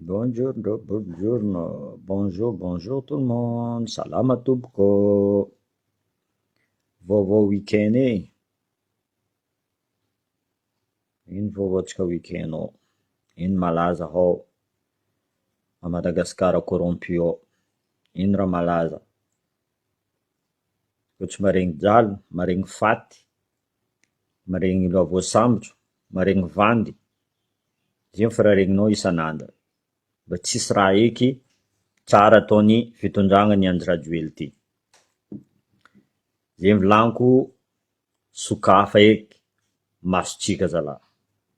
Bonjour bonjour bonjour bonjour tout le monde, salama tompoko, vaovao week-end e, ino vaovaontsika week-end ao, ino malaza ao à Madagascar corrompu ao, ino raha malaza, ko tsy maregny jaly, maregny faty, maregny olo voasambotro, maregny vandy. Zay ny firaregninao isan'andro, mba tsisy raha eky tsara ataony fitondragna ny Andry Rajoely ty, zay volaniko sokafa eky masotsika zalah,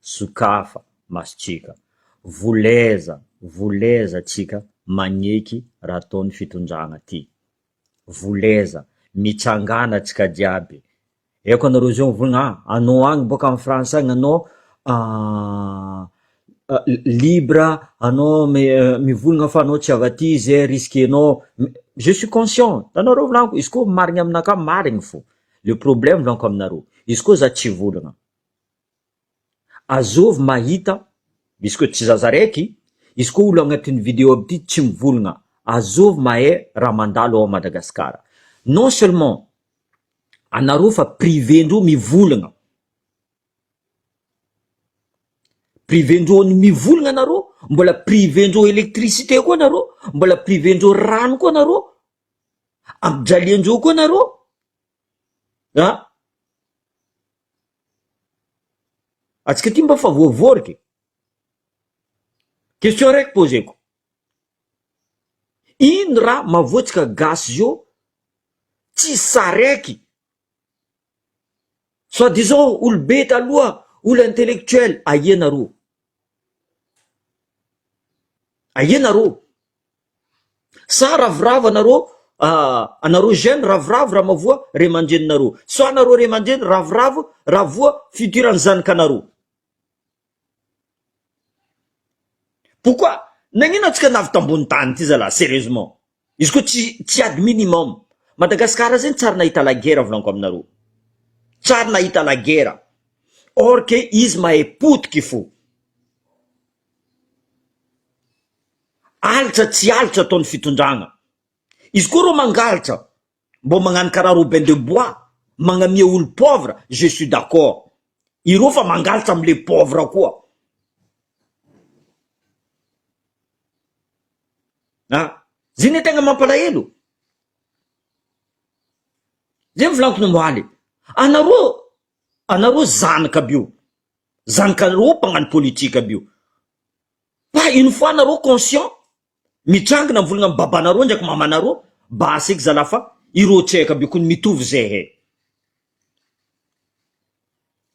sokafa masotsika, voleza voleza tsika magneky raha ataony fitondragna ty, voleza, mitsangana tsika jiaby. Eko anareo zao mivolagna ah anao agny boka am France agny anao libre anao mivolagna fa anao tsy avy aty zay risquenao, je suis conscient anareo volaniko izy koa marigny aminakahy marigny fô, le problème volaniko aminareo izy koa za tsy hivolagna azovy mahita izy koa tsy zaza raiky izy koa olo agnatin'ny video aby ty tsy mivolagna azovy mahay raha mandalo ao Madagascar non seulement Anareo fa privé ndreo mivolagna, privé ndreo ny mivolagna anareo, mbola privé ndreo électricité koa anareo, mbola privé ndreo rano koa anareo, ampijaliandreo koa anareo, ah! Atsika ty mba fa voavôriky, question raiky poseko, ino raha mahavoatsika gasy zio Tsisy saraiky. Soit disant olobe taloha, olo intellectuel, aia nareo? Aia nareo? Sa ravoravo anareo, anareo jeune ravoravo raha mahavoa ray aman-dreninareo, soit anareo ray aman-dreny ravoravo raha voa futur ny zanakanareo. Pourquoi? Nagnino antsika navy tambony tany ty zalahy serieusement? Izy koa tsy tsy ady minimum. Madagascar zegny tsary nahita la guerre volaniko aminareo. Tsary nahita la guerre. Or que izy mahay potiky fo. Alitra tsy alitra ataon'ny fitondragna. Izy koa reo mangalatra Mbô magnano karaha Robin de bois magnamia olo pauvre je suis d'accord ireo fa mangalatra amle pauvre koa ah zay ne tegna mampalahelo zay volaniko nomaly anareo anareo zanaka aby io zanakareo mpagnano politique aby io pas une fois nareo conscient Mitrangina mivolagna am babanareo ndraiky mamanareo basy eky zalah fa ireo tsy haiko aby kony mitovy zehe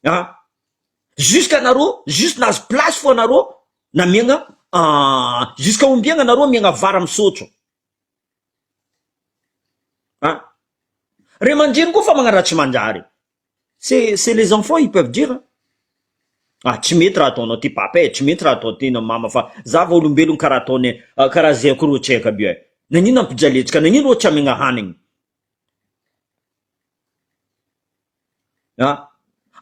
ah jusque anareo juste nahazo place fo anareo namiagna jusque ombiagna anareo amiagna vary am sotro ah ray aman-dreny koa fa magnano raha tsy manjary C'est c'est les enfants ils peuvent dire ah tsy mety raha ataonao ty papa e, tsy mety raha atao ty na mama fa za va olombelogno karaha ataony karaha zay akory rô tsy haiko aby e, nagnino ampijaliantsika, nagnino rô tsy amegna hanigny ah,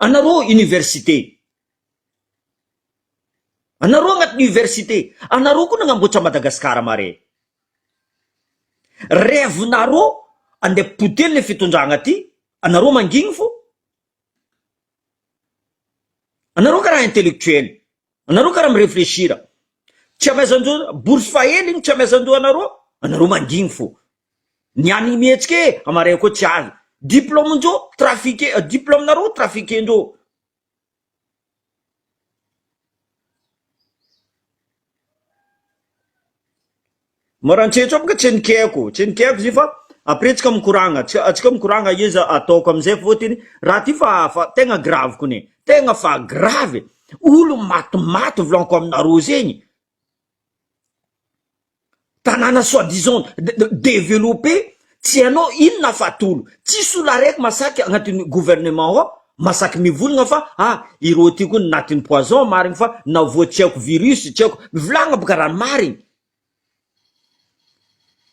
anareo université, anareo agnatin'ny université, anareo koa nagnamboatra Madagascar mare, rêve-nareo andeha potehiny le fitondragna ty Anareo mangigny fo. Anareo karaha intellectuel, anareo karaha mi-reflechir. Tsy amaizan-jo bourse fa hely igny tsy amaizan-jo anareo, anareo mangigny fo. Ny anigny mihetsika e, amaray koa tsy azo. Diplôme-ndreo trafiqué, diplôme-nareo trafiqué-ndreo. Marantsetsy ao boka tsy nikeko, tsy nikeko izy io fa après tsika mikoragna, tsika mikoragna iza ataoko amizay fôtony raha ty fa fa tegna grave kony, tegna fa grave, olo matimaty volaniko aminareo zegny, Tanàna soit disant developpé tsy hainao inona fa atolo, tsisy olo araiky masaky agnatin'ny gouvernement ao masaky mivolagna fa ah ireo ty koa natin'ny poison marigny fa navoa tsy haiko virus tsy haiko, mivolagna boka raha marigny,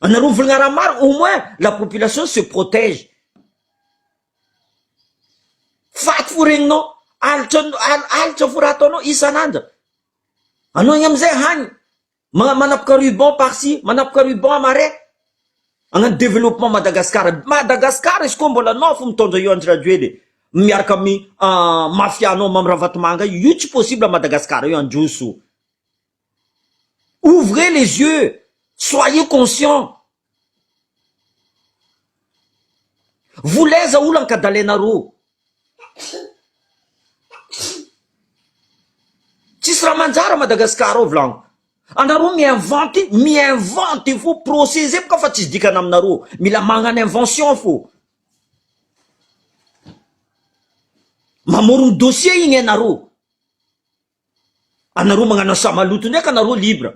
anareo mivolagna raha marigny au moins la population se protège, faty fo regninao, alitra alitra fo raha ataonao isan'andro, anao igny amizay hagny. Manapaka ruban par ci, manapaka ruban à marais. Hagnano développement Madagascar. Madagascar izy koa mbola anao fo mitondra io Andry Rajoely miaraka amin'ny mafia anao Mamy Ravatomanga io, io tsy possible Madagascar io handroso. Ouvrez les yeux, soyez conscient. Volaiza olo ankadalenareo. Tsisy raha manjary à Madagascar ao volagno. Anareo mi-invente, mi-invente fo procès zay boka fa tsisy dikany aminareo. Mila magnano invention fo. Mamorogno dossier igny anareo. Anareo magnano asa maloto ndraiky anareo libre.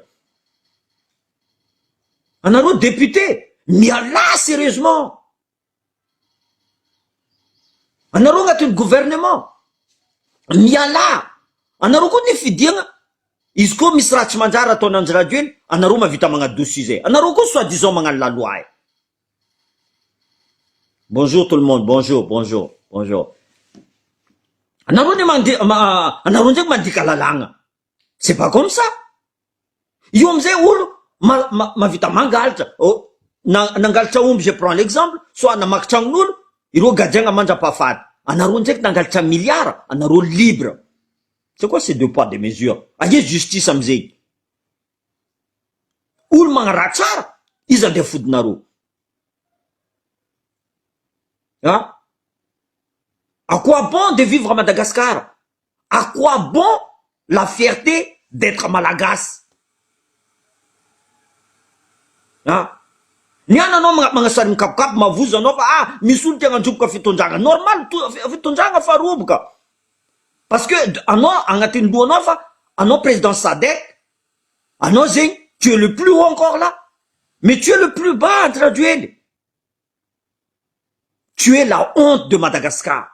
Anareo député, mialà sérieusement. Anareo agnatin'ny gouvernement, mialà. Anareo koa nifidiagna, izy koa misy raha tsy manjary ataon'i Andry Rajoelina, anareo mahavita magnadoso izay. Anareo koa soit disant magnano la loi e. Bonjour tout le monde, bonjour, bonjour, bonjour. Anareo ne mande, anareo ndraiky mandika lalàgna. C'est pas comme ça. Io amizay olo ma, ma, mahavita mangalatra. Oh, na, nangalatra omby, je prends l'exemple, soit namaky tragnon'olo, ireo gadraigna mandra-pahafaty. Anareo ndraiky nangalatra milliard, anareo libre. C'est quoi ces deux poids deux mesures? Aia justice amizay? Olo magnaraha tsara, iza andeha fodinareo? Ah? À quoi bon de vivre à Madagascar? À quoi bon la fierté d'être malagasy? Ah? Ny any anao magnasary mikapokapo mavozo anao fa ah misy olo te hagnandroboka fitondragna. Normal fitondragna fa roboka. Parce que anao agnatin'ny lohanao fa anao président SADC, anao zegny tu es le plus haut encore là. Mais tu es le plus bas Andry Rajoely. Tu es la honte de Madagascar.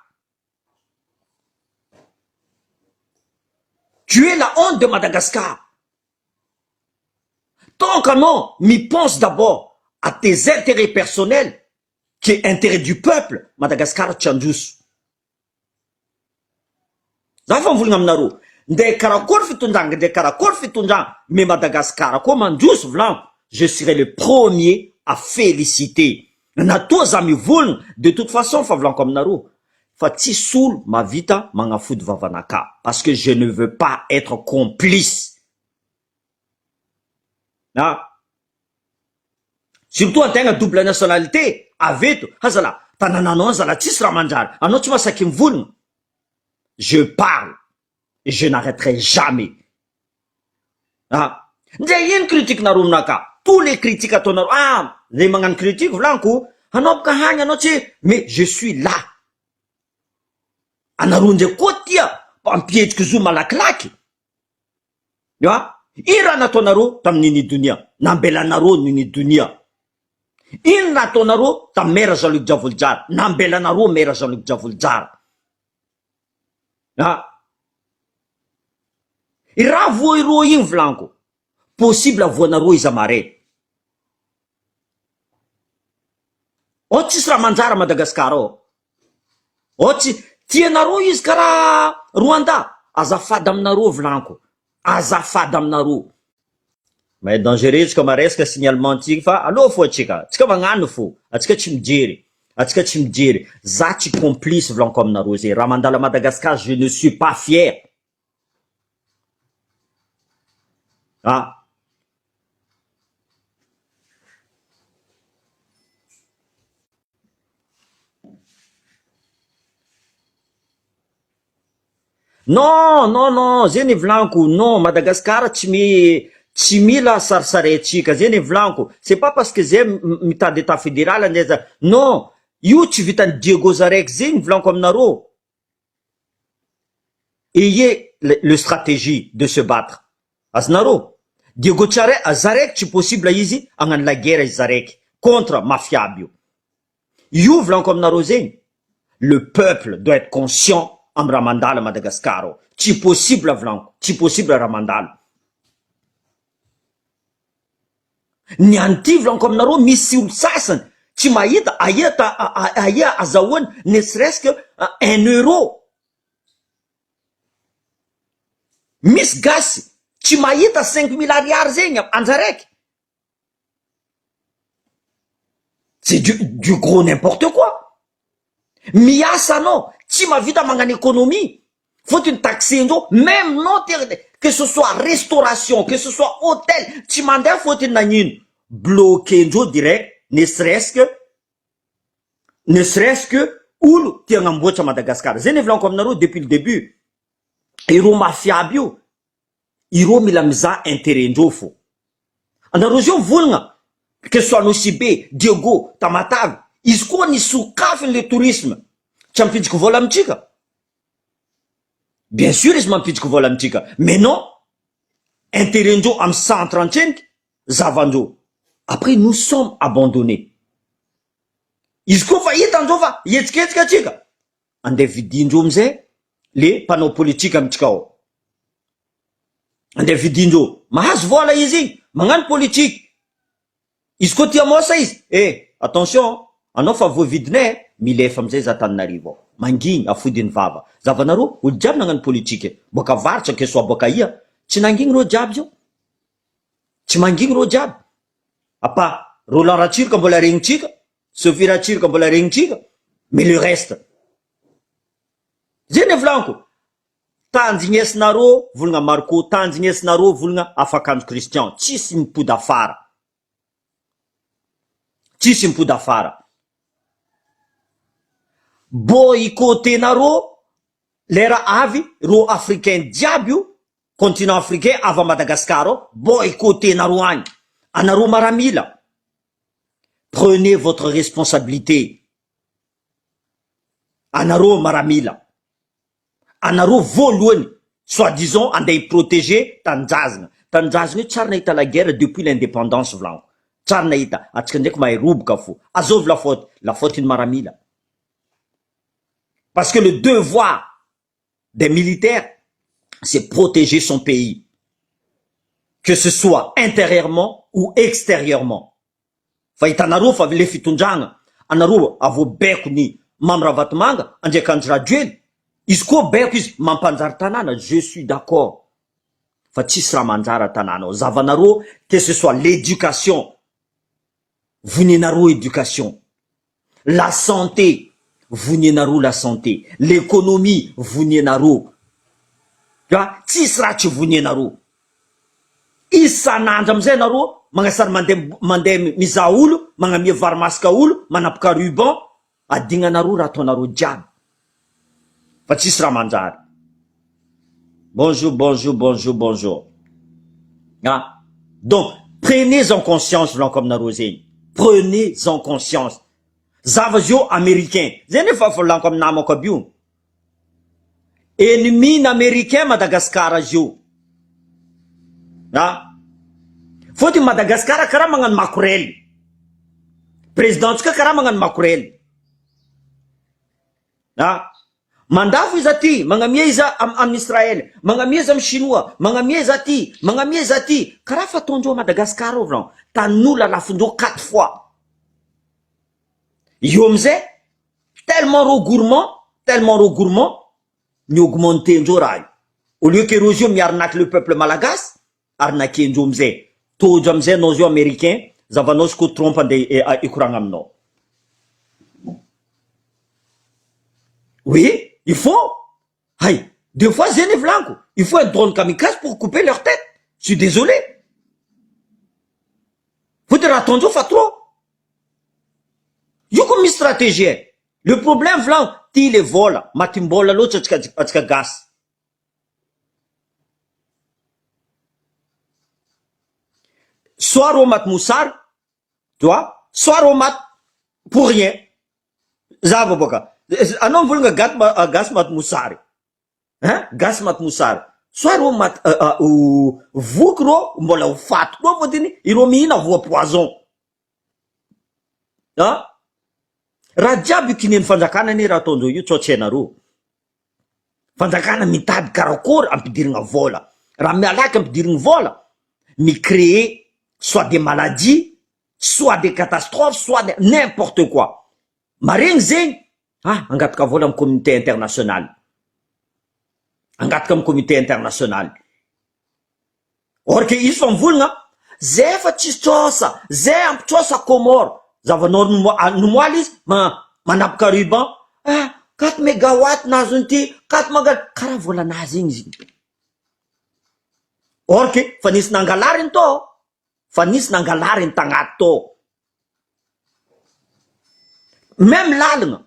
Tu es la honte de Madagascar. Tant qu'anao mi-pense d'abord à tes intérêts personnels que intérêt du peuple, Madagascar tsy handroso. Za fa mivolagna aminareo, ndeha karakory fitondragna, ndeha karakory fitondragna, mais Madagascar koa mandroso volagno, je serai le premier à féliciter. Natoa za mivolagna, de toute façon fa volaniko aminareo, fa tsisy olo mahavita magnafody vavanakahy, parce que je ne veux pas être complice. Ah. Surtout antegna double nationalité, avy eto, ha zala, tanànanao zala tsisy raha manjary, anao tsy mahasaky mivolagna. Je parle et je n'arrêterai jamais. Ah. Ndre ino critique nareo aminakahy? Tous les critiques ataonareo, ah, le magnano critique volaniko, anao boka hagny anao tsy, mais je suis là. Anareo ndray koa tia mpampihetriky zo malakilaky. Ah, ino raha nataonareo tamin'ny Nini Donia? Nambelanareo Nini Donia. Ino raha ataonareo tamin'ny maire Jean-Luc Djavolijara? Nambelanareo maire Jean-Luc Djavolijara. Ah. Raha voa ireo igny volaniko, possible voanareo izy amare. Ao tsisy raha manjary à Madagascar ao. Ao tsy tianareo izy karaha Rwanda, azafady aminareo volaniko, azafady aminareo. Mais dangereux tsika maresaka signalement ty fa aleo fo atsika, tsika magnano fo, atsika tsy mijery, atsika tsy mijery. Za tsy complice volaniko aminareo zay, raha mandalo à Madagascar je ne suis pas fier. Ah. Non non non zay ny volaniko non Madagascar tsy mi tsy mila sarisaraintsika zay ny volaniko c'est pas parce que zay mitady état fédéral andeha non io tsy vitan'i Diego zaraiky zay ny volaniko aminareo ayez le stratégie de se battre azonareo Diego tsare zaraiky tsy possible izy hagnano la guerre izy zaraiky contre mafia aby io io volaniko aminareo zegny le peuple doit être conscient amy raha mandalo à Madagascar ao tsy possible volaniko tsy possible raha mandalo ny anty volaniko aminareo misy olo sasany tsy mahita aia ta aia azahoany ne serait-ce que un euro misy gasy Tsy mahita 5000 ariary zegny anjaraiky. C'est du du gros n'importe quoi. Miasa anao tsy mahavita magnano économie fôtony taxer-ndreo même non que ce soit restauration que ce soit hôtel tsy mandeha fôtony nagnino bloquer-ndreo direct ne serait-ce que ne serait-ce que olo tia agnamboatra Madagascar zay ny volaniko aminareo depuis le début ireo mafia aby io ireo mila mizaha intérêt-ndreo fô anareo zio mivolagna que ce soit Nosy Be, Diego, Tamatave izy koa ny sokafiny le tourisme tsy ampidriky vola amitsika bien sûr izy mampidriky vola amitsika mais non intérêt-ndreo amy centre antseniky zavandreo après nous sommes abandonnés izy koa fa hitandreo fa hihetsiketsika atsika andeha vidindreo amizay le mpanao politika amitsika ao andeha vidindreo mahazo vola izy igny magnano politique izy koa tia mosa izy eh attention anao fa voavidinay milefa amizay za Tananarivo ao mangigny afodiny vava zavanareo olo jiaby nagnano politique boaka avaratra que soit boaka ia tsy nangigny reo jiaby zao tsy mangigny reo jiaby apa Roland Ratsiraka mbola regnitsika Sophie Ratsiraka mbola regnitsika mais le reste zay ny volaniko tanjignesinareo volagna Marco tanjignesinareo volagna afakandro Christian tsisy mipody afara tsisy mipody afara boycottenareo lera avy ro africain jiaby io continent africain avy a Madagascar ao boycottenareo agny anareo maramila prenez votre responsabilité anareo maramila anareo voalohany soi-disant andeha hiprotéger tanindrazana tanindrazana io tsary nahita la guerre depuis l'indépendance volaniko tsary nahita atsika ndraiky mahay roboka fo azovy la faute la faute iny maramila parce que le devoir des militaires c'est protéger son pays que ce soit intérieurement ou extérieurement fa hitanareo fa le fitondragna anareo avo baiko ny Mamy Ravatomanga andraiky Andry Rajoely izy koa baiko izy mampanjary tanàna je suis d'accord fa tsisy raha manjara tanàna ao zavanareo que ce soit l'éducation vonenareo éducation la santé vonenareo la santé l'économie vonenareo a tsisy raha tsy vonenareo isan'andro amizay nareo magnasary mandeha mandeha mizaha olo magnamia vary masaka olo manapaka ruban adignanareo raha ataonareo jiaby fa tsisy raha manjary bonjour bonjour bonjour bonjour ah donc prenez en conscience volaniko aminareo zegny prenez en conscience zava zio américain zay nefa volaniko amy namako aby io ennemi n'américain Madagasikara zio a fôtony Madagasikara karaha magnano makorely président tsika karaha magnano makorely a mandafo izy aty magnamia izy amy Israel magnamia izy amy chinois magnamia izy aty magnamia izy aty karaha fataondreo a Madagasikara ao volan tanin'olo alafondreo quatre fois io amizay tellement ro gourmand tellement ro gourmand ny augmentendreo raha io au lieu que reo zio miarnaky le peuple malagasy arnaquendreo amizay tojo amizay anao zio américain zavanao sy ko Trump andeha ikoragna aminao oui il faut hay deux fois zay ny volaniko il faut un drone kamikaze pour couper leur tête je suis désolé fotony raha ataondreo fa trop io koa misy stratégie le problème volano ty le vola matim-bola loatra atsika atsika gasy soit reo maty mosary tu vois soit reo maty pour rien zava boka anao mivolagna gaty gasy maty mosary hein gasy maty mosary soit reo maty voky reo mbola ho faty koa fôtony ireo mihina voa poison ah raha jiaby io kinen'ny fanjakana anie raha ataondreo io tsao tsy hainareo fanjakana mitady karakory ampidirigna vola raha mialaky ampidirigny vola mi-créer soit des maladies soit des catastrophes soit des n'importe quoi maregny zegny ah angataka vola amy communauté internationale angataka amy communauté internationale. Or que izy fa mivolagna, zay fa tsisy trosa, zay ampy trosa Comores, zava-nor nomoaly izy manapaka ruban, ah quatre megawatt nahazon'ity, quatre maga, karaha volanazy igny izy igny. Or que fa nisy nangalariny tao, fa nisy nangalariny tagnaty tao. Même lalagna,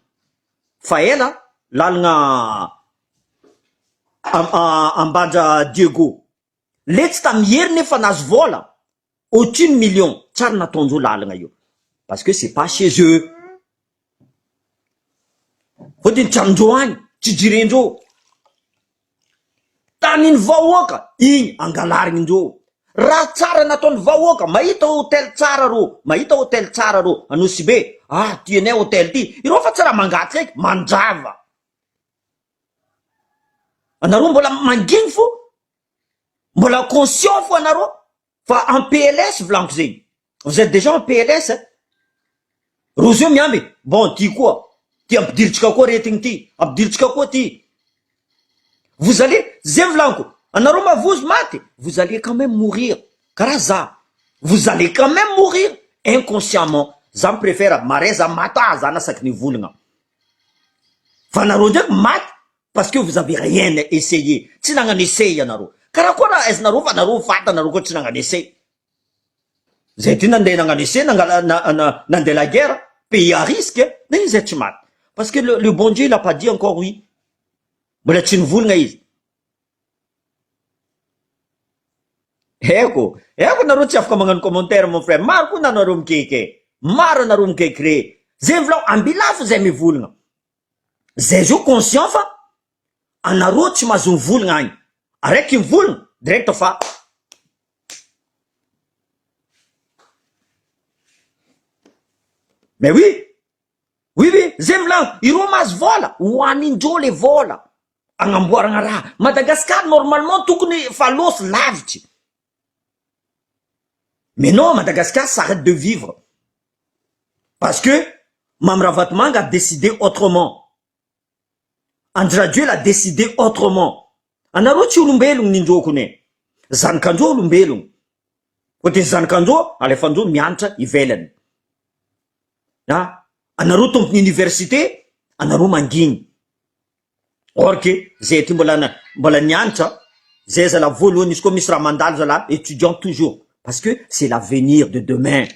fa ela lalagna Ambanja Diego, le tsy tamin'ny heriny nefa nahazo vola, aucune million, tsary nataondreo lalagna io, parce que c'est pas chez eux. Fôtony tsy amindreo agny, tsy jirendreo. Tanin'ny vahoaka igny angalarindreo. Raha tsara nataon'ny vahoaka, mahita hotel tsara rô, mahita hotel tsara rô Anosibe, ah tianay hotel ty, ireo fa tsy raha mangatsika eky, mandrava. Anareo mbola manginy fo, mbola conscient fo anareo fa en PLS volaniko zegny, vous etes déjà en PLS hein, rozy io miamby, bon ty koa, ty ampidiritsika koa aretigny ty, ampidiritsika koa ty, vous allez, zay volaniko, anareo mavozo maty, vous allez quand même mourir, karaha za, vous allez quand même mourir inconsciemment, za mi prefere marais za maty ah za nasaky nivolagna, fa anareo ndraiky maty parce que vous avez rien essayé, tsy nagnano essai ianareo, karakory raha aizinareo fa nareo faty anareo koa tsy nagnano essai, zay ty nandeha nagnano essai nangala nandeha la guerre, pays à risque, nagnino zay tsy maty, parce que le bon Dieu il a pas dit encore oui, mbola tsy nivolagna izy, haiko, haiko nareo tsy afaka magnano commentaire mon frère, maro koa nanareo mikaiky e, maro anareo mikaiky re, zay volao ambilafo zay mivolagna. Zay zao conscient fa anareo tsy mahazo mivolagna agny, araiky mivolagna direct fa Mais oui, oui oui, zay volagno, ireo mahazo vôla, hoanindreo le vôla agnamboaragna raha, Madagascar normalement tokony fa lôso lavitry, mais non Madagascar s'arrête de vivre parce que Mamy Ravatomanga a décidé autrement, Andry Rajoelina a décidé autrement, anareo tsy olombelogno nindrokony e, zanakandreo olombelogno, koa zanakandreo alefandreo mianatra ivelany, ah anareo tompon'ny université anareo manginy, or que zay aty mbola mbola nianatra, zay zala voalohany izy koa misy raha mandalo zala étudiant toujours parce que c'est l'avenir de demain.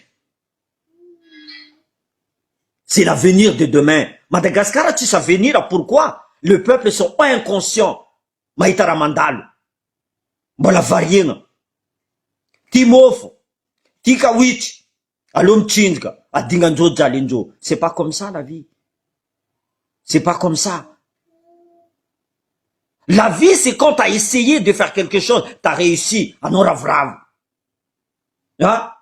C'est l'avenir de demain. Madagascar tsisy avenir pourquoi? Le peuple sont inconscients mahita raha mandalo. Mbola variagna. Ty mofo, ty kawitry, aleo mitsinjaka, adingan-dreo jalin-dreo. C'est pas comme ça la vie. C'est pas comme ça. La vie c'est quand t'as essayé de faire quelque chose, t'as réussi, anao ravoravo. A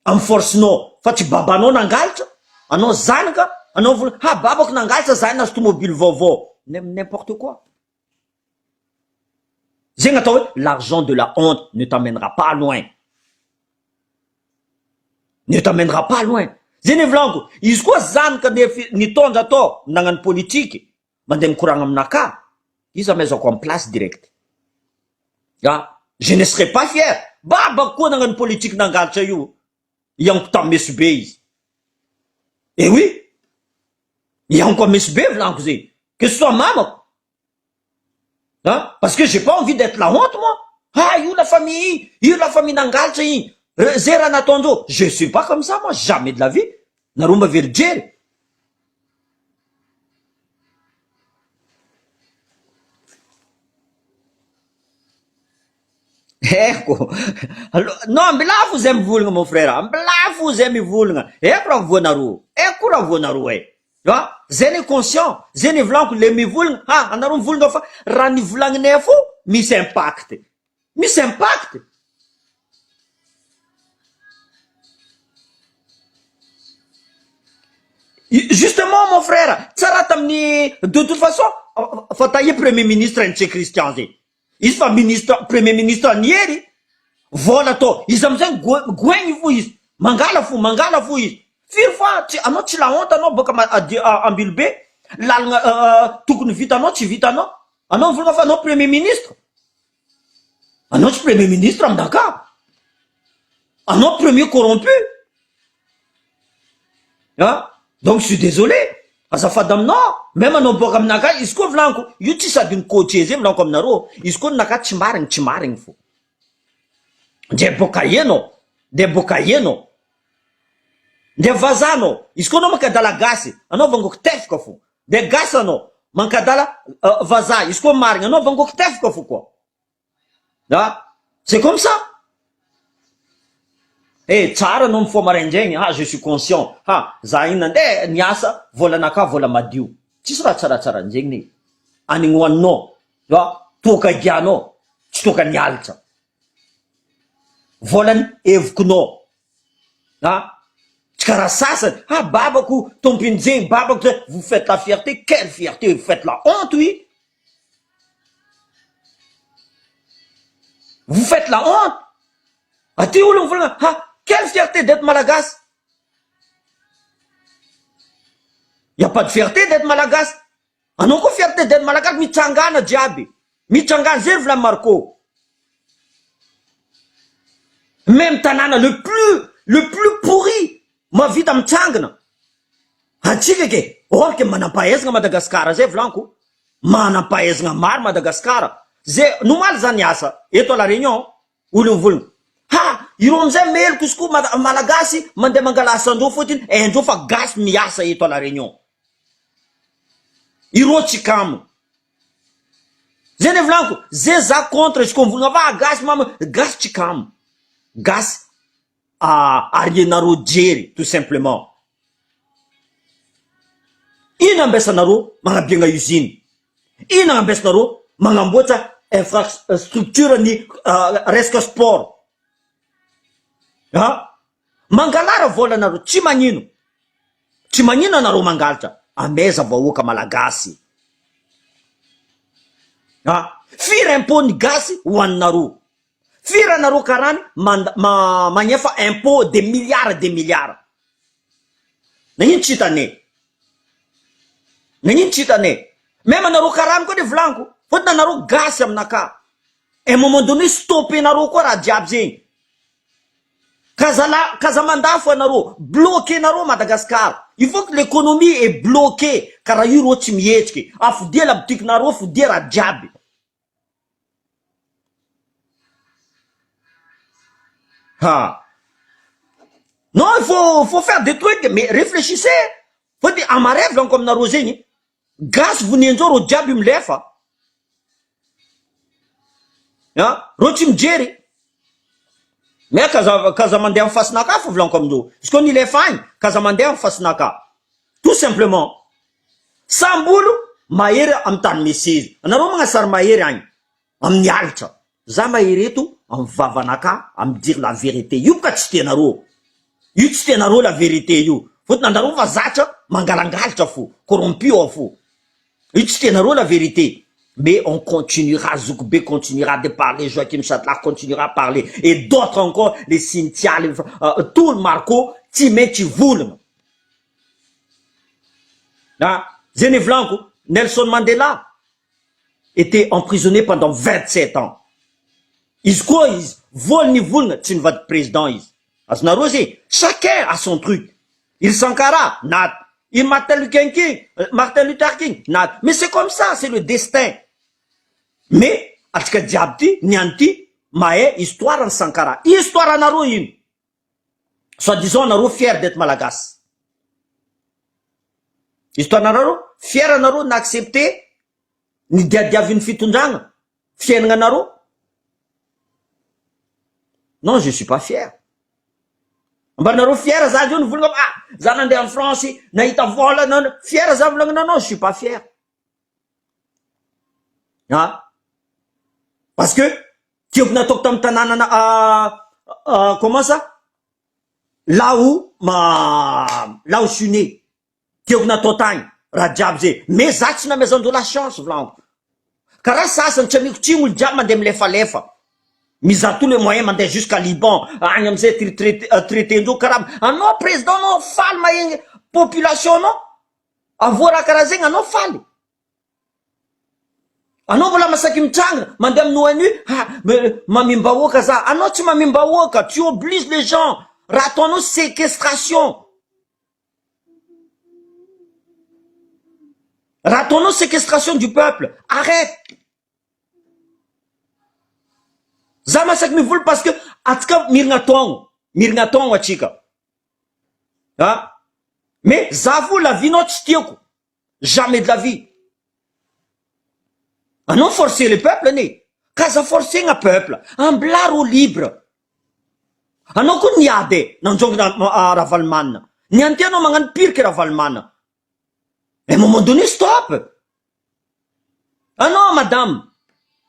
amy force-nao fa tsy babanao nangalatra, anao zanaka, anao vola ha babako nangalatra za nahazo tomobily vaovao, n'importe quoi. Zegny atao hoe l'argent de la honte ne t'amènera pas loin. Ne t'amènera pas loin. Zay ny volaniko, izy koa zanaka nef- nitondra atao nagnano politiky, mandeha mikoragna aminakahy, izy amaizako amy place direct. Ah, je ne serai pas fier. Babako koa nagnano politiky nangalatra io, ianko tamy Mesobe izy. Eh oui, ianko amy Mesobe volaniko zegny, que ce soit mamako. Ah, parce que j'ai pas envie d'être la honte moi. Ah, io la famille, io la famille nangalatra igny. Zay raha nataondreo, je suis pas comme ça moi, jamais de la vie. Nareo mba verijery. Haiko. Non, ambilafo zay mivolagna mon frère, ambilafo zay mivolagna. Haiko raha voanareo, haiko raha voanareo e. Ah, zay ny conscient, zay ny volaniko le mivolagna, ah anareo mivolagna fa raha nivolagninay fo misy impact. Misy impact. Justement mon frère, tsara tamin'ny de toute façon fa taia premier ministre Ntsay Christian zay. Izy fa ministre premier ministre ny hery vola atao izy amizay goegny fo izy mangala fo mangala fo izy firy fois tsy anao tsy la honte anao boka Ambilobe lalagna tokony vitanao tsy vitanao anao mivolagna fa anao premier ministre anao tsy premier ministre aminakahy. Anao premier corrompu ah donc je suis désolé azafady aminao même anao miboaka aminakahy izy koa volaniko io tsy sady ny coacher zay volaniko aminareo izy koa ninakahy tsy marigny tsy marigny fo ndre boaka enao ndre boaka enao ndre vazaha anao izy koa anao mankadala gasy anao vangoko tefoka fo ndre gasy anao mankadala vazaha izy koa marigny anao vangoko tefoka fo koa. Ah! C'est comme ça! Eh tsara anao mifoha maraindraigny, ah je suis conscient, ha za igny nandeha niasa, volanakahy vola madio, tsisy raha tsaratsara an'zegny ne, anigny hoaninao, ah toaka gianao, tsy toaka nialitra, volany hevokinao, ah tsy karaha sasany, ah babako tompony zegny, babako zay, vous faites la fierté, quelle fierté, vous faites la honte oui. Vous faites la honte! Aty olo mivolagna ha quelle fierté d'etre malagasy! Y a pas de fierté d'etre malagasy! Anao koa fierté d'etre malagasy mitsangana jiaby! Mitsangana zay ry volagny Marco! Même tanàna le plus le plus pourri mahavita mitsangana! Antsika ke or ke manampahaizagna Madagascar zay volaniko manampahaizagna maro Madagascar zay nomaly za niasa eto à la réunion olo mivolagna ha ireo amizay meloko izy koa mada- malagasy mandeha mangala asandreo fotiny haindreo fa gasy miasa eto à la réunion ireo tsy kamo zay ne volaniko zay za contre izy koa mivolagna fa gasy mama gasy tsy kamo gasy arianareo jery tout simplement. Ino ambesanareo magnabiagna usine? Ino ambesanareo magnamboatra infrastructure ny resaka sport? Ah! Mangalara volanareo tsy magnino, tsy magnino anareo mangalatra, amaiza vahoaka malagasy? Ah! Firy impot ny gasy hoaninareo? Firy anareo karany mand ma magnefa impot des milliards des milliards? Nagnino tsy hitanay? Nagnino tsy hitanay? Meme anareo karany koa le volaniko, fôtony anareo gasy aminakahy, un moment donné stoppenareo koa raha jiaby zegny, k'aza la k'aza mandafo anareo, bloquenareo Madagascar, il faut que l'économie est bloquée, karaha io rô tsy mihetsiky, afodia la boutique nareo, afodia raha jiaby. Ha! Non il faut faut faire des trucs mais réfléchissez fa de amarevy lanko aminareo zegny gasy vonianjao reo jiaby milefa a reo tsy mijery mais kaza kaza mandeha amy fasinaka fo volaniko amindreo izy koa nilefa agny kaza mandeha amy fasinaka tout simplement Sambolo mahery am tany misy izy. Anareo magnasary mahery agny amin'ny alitra. Za mahery eto am vavanaka am dire la vérité. Io boka tsy tianareo. Io tsy tianareo la vérité io. Fotony anareo fa zatra mangalangalitra fo, corrompu ao fo. Io tsy tianareo la vérité. Mais on continuera, Zokibe continuera de parler, Joachim Chatelard continuera à parler et d'autres encore, les Cynthia, les tout le Marco tsy maintsy hivolagna. Ah, zay ny volaniko, Nelson Mandela était emprisonné pendant 27 ans. Izy koa izy voly nivolagna tsy nivadiky président izy. Azonareo zay, chacun a son truc. Il Sankara, nat. Il Martin Luther King, Martin Luther King, nat. Mais c'est comme ça, c'est le destin. Mais atsika jiaby ty, niany ty, mahay histoire ny Sankara. Histoire anareo ino? Soit disant anareo fier d'etre malagasy. Histoire nareo fier anareo na accepter ny diadiavin'ny fitondragna fiainagna anareo. Non je suis pas fier. Mba nareo fier za zao nivolagna ah za nandeha en France nahita vola non fier za volagna non je suis pas fier. Ah parce que Tiako nataoko tamin'ny tanànana comment ça là où là où je suis né tiako natao tagny raha jiaby zay mais za tsy namezandreo la chance volaniko karaha sasany tsy amiko tsiny olo jiaby mandeha milefalefa mizaha tous les moyens mandeha jusqu'à Liban agny amizay traité traité-ndreo karaha anao président anao faly mahegny population anao avoa raha karaha zegny anao faly. Anao mbola masaky mitrangana mandeha amin'ny ONU ha mamim-bahoaka za, anao tsy mamim-bahoaka, tu obliges les gens, raha ataonao séquestration, raha ataonao séquestration du peuple, arrête. Za masaky mivola parce que atsika mirina taogno, mirina taogno atsika a, mais za fo la vie nao tsy tiako. Jamais de la vie. Anao forcer le peuple anie. K'aza forcer-gna peuple. Ambilà rô libre. Anao koa niady e, nanjongona Ravalomanana. Niany ty anao magnano pire que Ravalomanana. Un moment donné stop. Anao madame,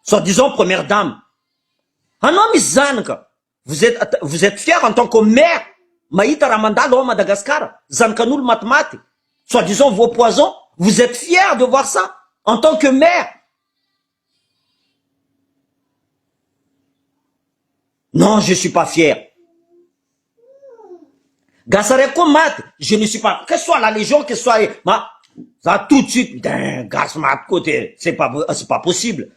soit disant première dame. Anao misy zanaka. Vous êtes vous êtes fier en tant que mère mahita raha mandalo ao Madagascar zanakan'olo matimaty soit disant vos poison vous êtes fier de voir ça en tant que mère non je suis pas fier gasy araiky koa maty je ne suis pas que soit la légion que soit ma za tout de suite d'un gasy maty koa te c'est pas c'est pas possible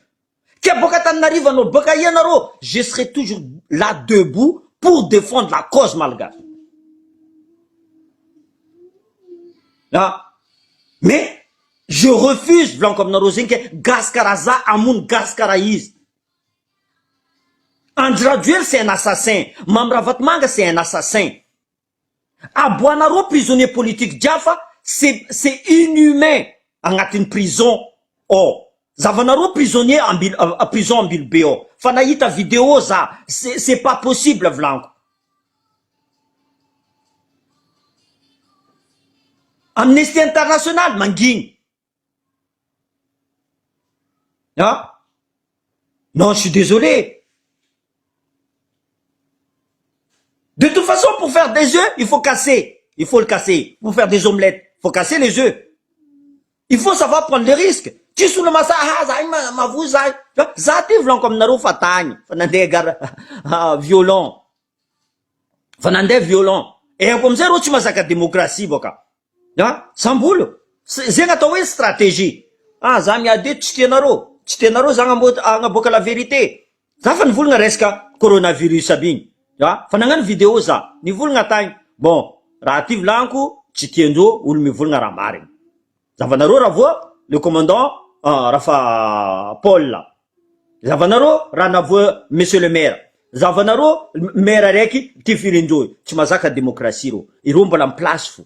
Ke boka Antananarivo anao boka aia nareo je serai toujours là debout pour defendre la cause malgache ah mais je refuse volaniko aminareo zegny ke gasy karaha za hamono gasy karaha izy Andry Rajoely c'est un assassin Mamy Ravatomanga c'est un assassin Aboanareo prisonnier politique jiaby fa c'est c'est inhumain agnatin'ny prison ao zavanareo prisonnier ambil prison ambilobe ao fa nahita vidéo za c'est c'est pas possible volaniko Amnesty international mangigny Ah non je suis désolé de toute façon pour faire des œufs il faut casser il faut le casser pour faire des omelettes faut casser les œufs il faut savoir prendre les risques tsisy olo masaha ah za iny mavozo za za ty volaniko aminareo fa tagny fa nandeha gara violon fa nandeha violon ehako amizay reo tsy mahazaka démocratie boka A! Sambola! Zegny atao hoe stratégie. Ah za miady eto tsy tianareo, tsy tianareo za agnaboaka la vérité. Za fa nivolagna resaka coronavirus aby igny, a! Fa nagnano vidéo za, nivolagna tagny, bon raha ty volagniko tsy tiandreo olo mivolagna raha marigny. Zavanareo raha voa le commandant Rafa Paul. Zavanareo raha navoa monsieur le maire zavanareo maire araiky tifirindreo tsy mazaka démocratie reo ireo mbola am place fo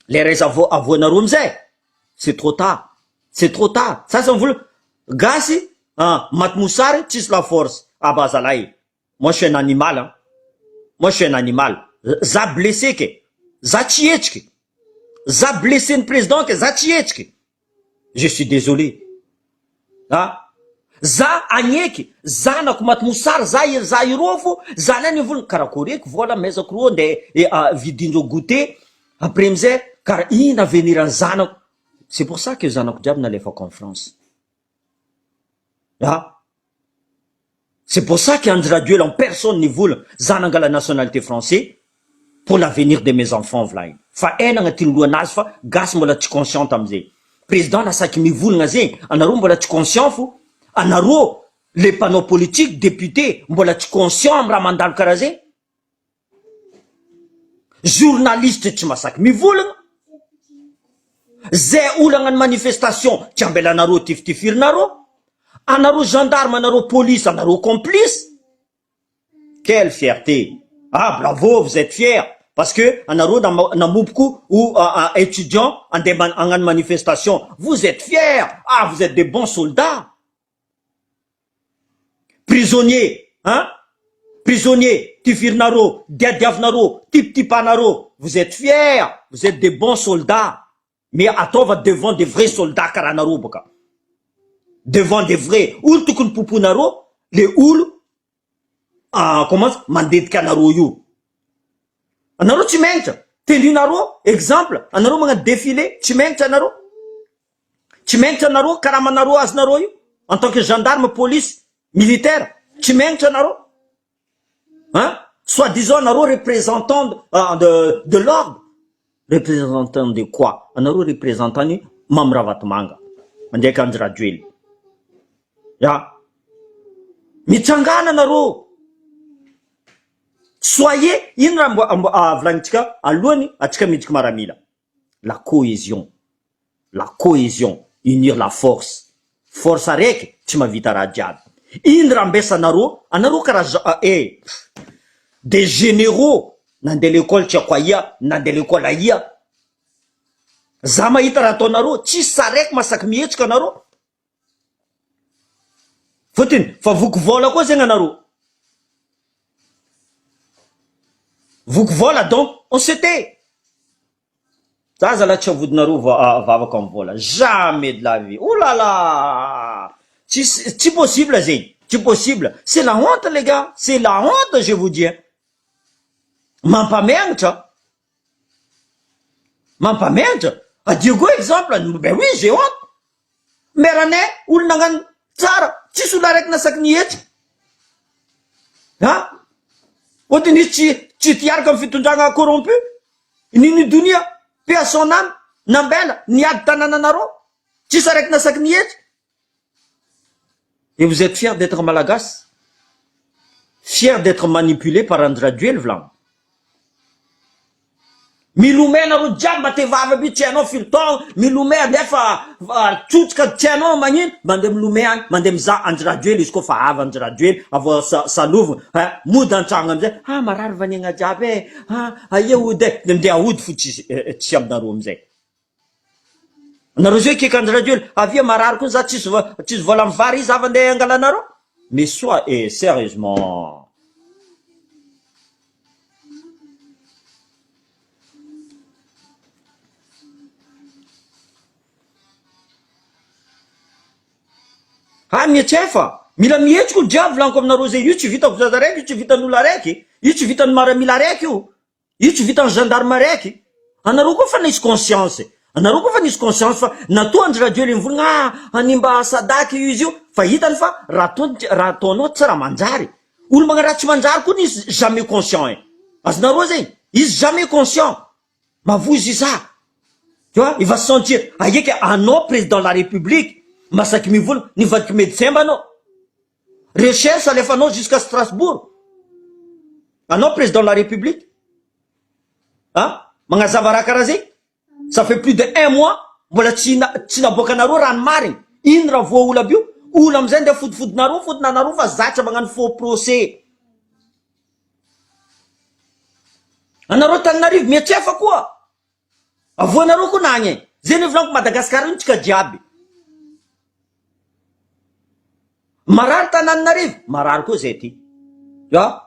le raiza avoanareo amizay c'est trop tard c'est trop tard sasa mivola gasy ah maty mosary tsisy la force aba zalahy moi je suis un animal an moi je suis un animal za blessé ke za tsy hetsiky za blessé ny président ke za tsy hetsiky Je suis désolé ah za agneky zanako maty mosary za za irô fô za nany volagna karakory eky vola amezako rô nde vidindreo goûter après amizay kara ino avenir any zanako c'est pour ça que zanako jiaby nalefako en France ah C'est pour ça que Andry Rajoel en personne nivola za nangala nationalité français pour l'avenir de mes enfants volagniny fa aina agnatin'ny lohanazy fa gasy mbola tsy conscient tamizay président nasaky mivolagna zegny anareo mbola tsy conscient fo anareo le mpanao politique député mbola tsy conscient amy raha mandalo karaha zegny Journaliste tsy masaky mivolagna, zay olo hagnano manifestation tsy ambelanareo tifitifirinareo, anareo gendarme anareo police anareo complice, quelle fierté, ah bravo vous etes fier parce que anareo namompoko ho etudiant andeha hagnano manifestation, vous etes fier, ah vous etes des bons soldats. Prisonnier hein prisonnier tifirinareo diadiavinareo tipitipanareo vous etes fier vous etes des bons soldats mais ataova devant des vrais soldats karaha anareo boka devant des vrais olo tokony poponareo le olo ah comment mandetika anareo io anareo tsy menatra tendrinareo exemple anareo magnano defile tsy menatra anareo Tsy menatra anareo karamanareo azonareo io en tant que gendarme, police, militaire tsy menatra anareo hein soit disant anareo représentant de de l'ordre représentant de quoi anareo représentant ny Mamy Ravatomanga ndraiky Andry Rajoelina. Ya. Mitsangana nareo. Soyez, ino raha mbo mbo volagnintsika alohany atsika midriky maramila? La cohesion. La cohesion, unir la force. Force araiky tsy mahavita raha jiaby. Ino raha ambesanareo, anareo karaha eh des généraux nandeha l'école tsy haiko aia, nandeha l'école aia. Za mahita raha ataonareo, tsisy saraiky masaky mihetsika anareo. Fotony fa voky vola koa zegny anareo. Voky vola donc on se tait. Za zalahy tsy avodinareo vavako am vola jamais de la vie oulala tsisy tsy possible zegny tsy possible c'est la honte les gars c'est la honte je vous dis mampamenatra mampamenatra a Diego exemple ben oui j'ai honte Meranay olo nagnano tsara tsisy olo araiky nasaky nihetsika a Ohatry izy tsy tsy te hiaraka am fitondragna corrompu Nini donia paix à son âme nambela niady tanananareo tsisy araiky nasaky nihetsika Et vous êtes fier d'être malagasy? Fier d'être manipulé par Andry Rajoely volagno? Milomay nareo jiaby mba te vava aby tsy hainao firy taogno milomay nefa tsotsika tsy hainao magnino mandeha milomay agny mandeha mizaha Andry Rajoely izy koa fa avy Andry Rajoely avy salovina ha mody antragno amizay ha marary vaniagna jiaby e ha aia ody e de ndeha aody fo tsisy tsy aminareo amizay nareo zay keky Andry Rajoely avia marary koa za tsisy tsisy vola amy vary iza avy andeha angalanareo mais soit eh sérieusement. Ha mihetsefa! Mila mihetsika olo jiaby volaniko aminareo zay, io tsy vitako zaza raiky io tsy vitan'olo araiky, io tsy vitan'ny maramila araiky io. Io tsy vitan'ny gendarme araiky. Anareo koa fa nisy conscience. Anareo koa fa nisy conscience fa natoa Andry Rajoelina nivolagna ah hanimba Sadac io izy io fa hitany fa raha ataony raha ataonao tsy raha manjary. Olo magnano raha tsy manjary koa izy jamais conscient e. Azonareo zegny? Izy jamais conscient. Mavozo iza. Tu vois? Il va se sentir aieky anao président de la république masaky mivolagna nivadiky médecin mba anao. Recherche alefanao jusqu'à Strasbourg anao président de la république ah magnazava raha karaha zay ça fait plus de un mois mbola tsy tsy naboakanareo raha ny marigny ino raha voa olo aby io olo amizay ndeha fodifodinareo fotony anareo fa zatra magnano faux procès anareo Tananarivo miatrefa koa Avoanareo koa na agny e! Zay ne volaniko Madagascar io tsika jiaby. Marary Tananarivo, marary koa zay aty. Ya.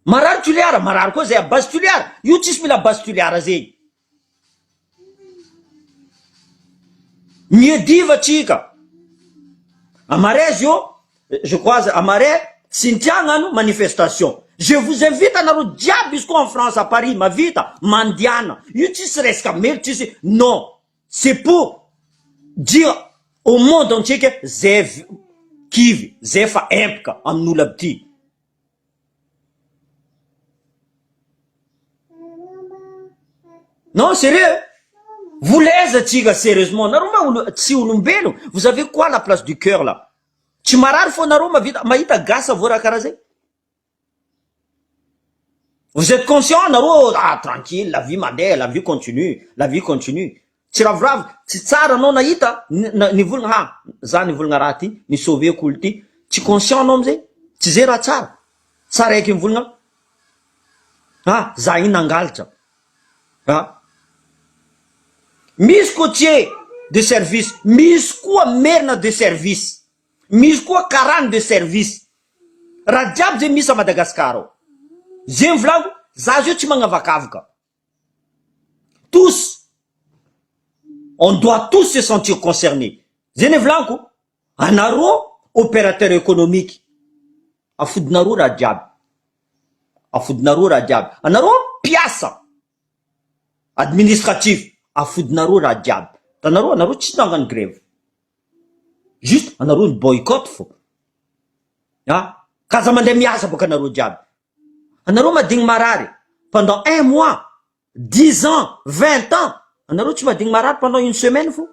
Marary Toliara, marary koa zay a base Toliara. Io tsisy mila base Toliara zegny. Miadiva tsika. Amarais io Je croise à Marais Cynthia hagnano manifestation je vous invite anareo jiaby izy koa en France à Paris mavita mandiana io tsisy resaka melo tsisy non c'est pour dire au monde entier que zay kivy zay fa empaka amin'olo aby ty. Non sérieux vola aiza tsika sérieusement nareo ma olo tsy olombelo vous avez quoi la place du cœur là Tsy marary fô nareo mavita mahita gasy avoa raha karaha zay? Vous êtes conscient nareo ah tranquille la vie mandeha la vie continue la vie continue tsy ravoravo tsy tsara anao nahita nivolagna ha za nivolagna raha ty ni sauver ko olo ty tsy conscient anao amizay tsy zay raha tsara tsara eky mivolagna ah za iny nangalatra ah misy côtier de service misy koa merina de service misy koa karana de service raha jiaby zay misy a Madagascar ao zegny volagno za zio tsy magnavakavaka tous on doit tous se sentir concerné zay ny volaniko anareo opérateur économique afodinareo raha jiaby afodinareo raha jiaby anareo mpiasa administratif afodinareo raha jiaby tanareo anareo tsy nagnano grève juste anareo ny boycott fo ah ka aza mandeha miasa boka anareo jiaby anareo madigny marary pendant un mois dix ans 20 ans anareo tsy madigny marary pendant une semaine fo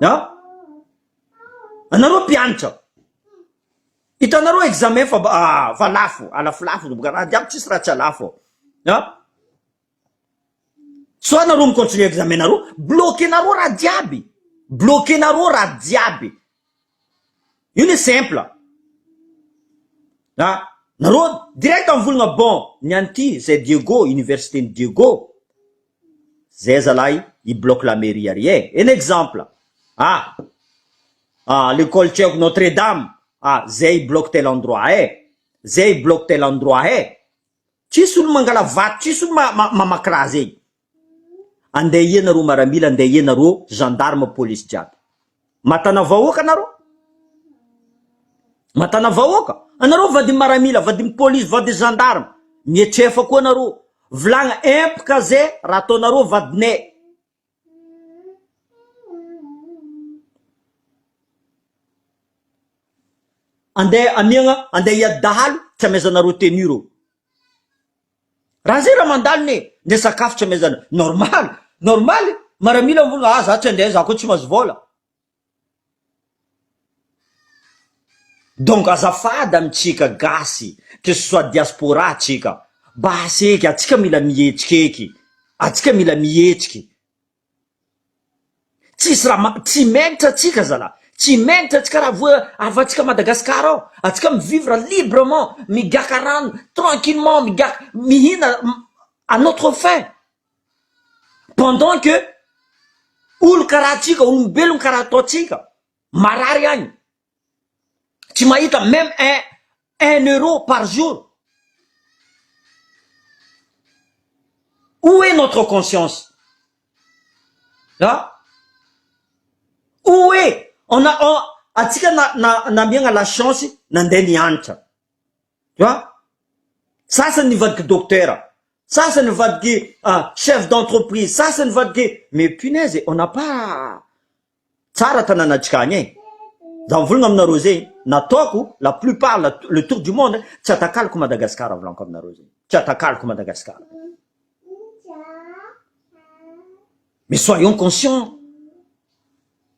ah. Anareo mpianatra, hitanareo examen fa ah, fa lafo, alafolafo boka raha jiaby tsisy raha tsy alafo ao. Ah. Soit nareo mi-continuer examen nareo, bloquer-nareo raha jiaby, bloquer-nareo raha jiaby. Io ne simple. Ah, nareo direct mivolagna bon, ny an'ity zay Diego, université-n'i Diego, zay zalahy i bloque la mairie ary e, un exemple. Ah, ah l'école tsy haiko Notre Dame, ah zay i bloque tel endroit e, zay i bloque tel endroit e. Tsisy olo mangala vato, tsisy olo mamaky raha zegny. Andeha ia nareo maramila, andeha ia nareo gendarme, police jiaby. Matana vahoaka nareo? Matana vahoaka? Anareo vady maramila, vady police, vady gendarme. Mietrefa koa nareo. Vilagna empaka ze raha ataonareo vadinay. Andeha amiagna, andeha hiady dahalo, tsy amezanareo tenue reo. Raha zay raha mandalo ne, nde sakafo tsy amezana, normal, normal, maramila mivolagna ah za tsy andeha za koa tsy mahazo vôla. Donc azafady amintsika gasy que ce soit diaspora atsika, basy eky atsika mila mihetsiky eky, atsika mila mihetsiky. Tsisy raha ma- tsy menatra atsika zalahy, tsy menatra atsika raha voa avy atsika Madagascar ao, atsika mi vivre librement, migaka rano tranquillement, migaka mihina à notre faim, pendant que olo karaha atsika, olombelona karaha ataontsika marary agny. Tsy mahita même un un euro par jour. Où est notre conscience? Ah? Où est? On a on atsika na na namiagna la chance nandeha nianatra. Tu vois? Sasany nivadiky docteur, sasany nivadiky ah, chef d'entreprise, sasany nivadiky mais punaise, on n'a pas Tsara tanànantsika agny e! Za mivolagna aminareo zegny, nataoko la plupart la le tour du monde tsy atakaloko Madagascar volaniko aminareo zegny, tsy atakaloko Madagascar. Mais soyons conscients,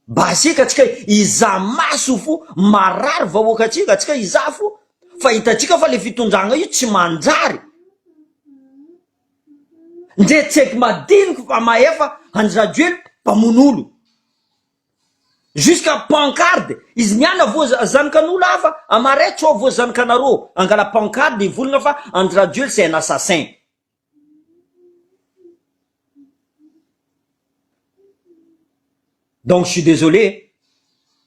basique atsika hizaha maso fo marary vahoaka atsika, atsika hizaha fo fa hitantsika fa le fitondragna io tsy manjary. Ndre tseky madiniky fa mahefa Andry Rajoely mpamono olo. Jusqu'à pancarte izy niany avoa zanakan'olo hafa amaray tsy avoa zanakanareo angala pancarte hivolagna fa Andry Rajoely c'est un assassin. Donc je suis désolé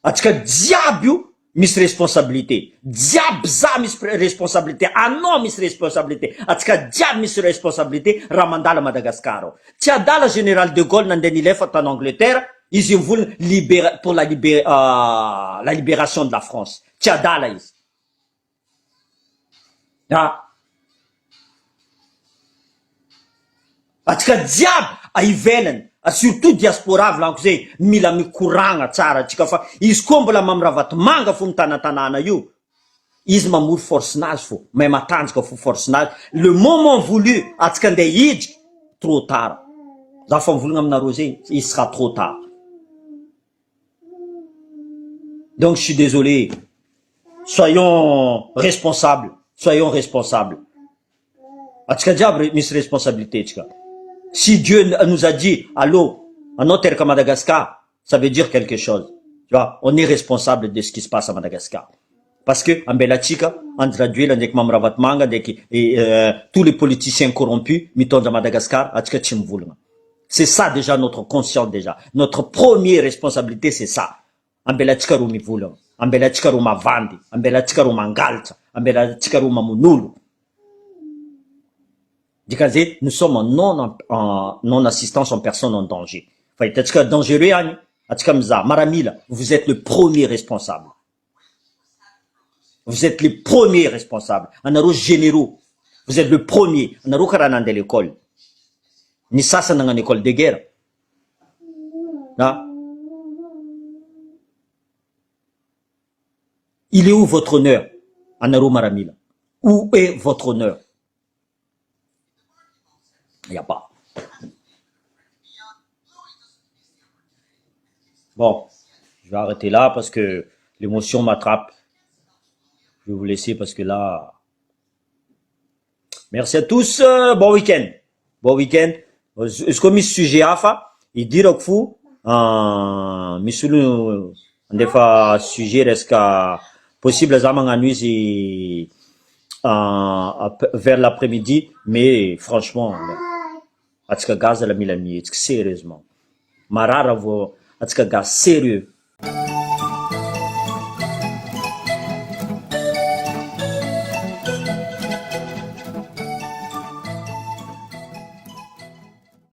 atsika jiaby io misy responsabilité jiaby za misy responsabilité anao misy responsabilité atsika jiaby misy responsabilité raha mandala Madagascar ao tsy adala général de Gaulle nandeha nilefa tany Angleterre izy mivolagna libera pour la libé la libération de la France tsy adala izy Ah. Atsika jiaby a ivelany a surtout diaspora volaniko zay mila mikoragna tsara atsika fa izy koa mbola Mamy Ravatomanga fo mitanatanana io izy mamory force nazy fo mahay matanjaka fo force nazy le moment voulu atsika andeha hidriky trop tard za fa mivolagna aminareo zay il sera trop tard donc je suis désolé soyons responsables soyons responsables atsika jiaby misy responsabilité tsika si Dieu nous a dit allo anao teraka Madagascar ça veut dire quelque chose tu vois on est responsable de ce qui se passe à Madagascar parce que ambelatsika Andry Rajoelina ndraiky Mamy Ravatomanga ndraiky tous les politiciens corrompus mitondra Madagascar atsika tsy mivolagna c'est ça déjà notre conscience déjà notre première responsabilité c'est ça ambelatsika ro mivolagna ambelatsika ro mavandy ambelatsika ro mangalatra ambelatsika ro mamonolo dikan'izay nous sommes en non en non assistance en personne en danger fa hitantsika dangereux agny atsika mizaha maramila vous êtes le premier responsable vous êtes les premiers responsables anareo généraux vous êtes le premier anareo karaha nandeha l'école ny sasany nagnano école de guerre ah il est où votre honneur anareo maramila où est votre honneur il y a pas bon je vais arrêter là parce que. L'émotion m'attrape. Je vais vous laisser parce que là. Merci à tous. Bon week-end. Bon week-end. Izy koa misy sujet hafa idirako fo, misy olo andefa sujet resaka possible, za magnano izy vers l'après-midi, mais franchement atsika gazy la mila mihetsiky sérieusement, marara vo atsika gasy sérieux.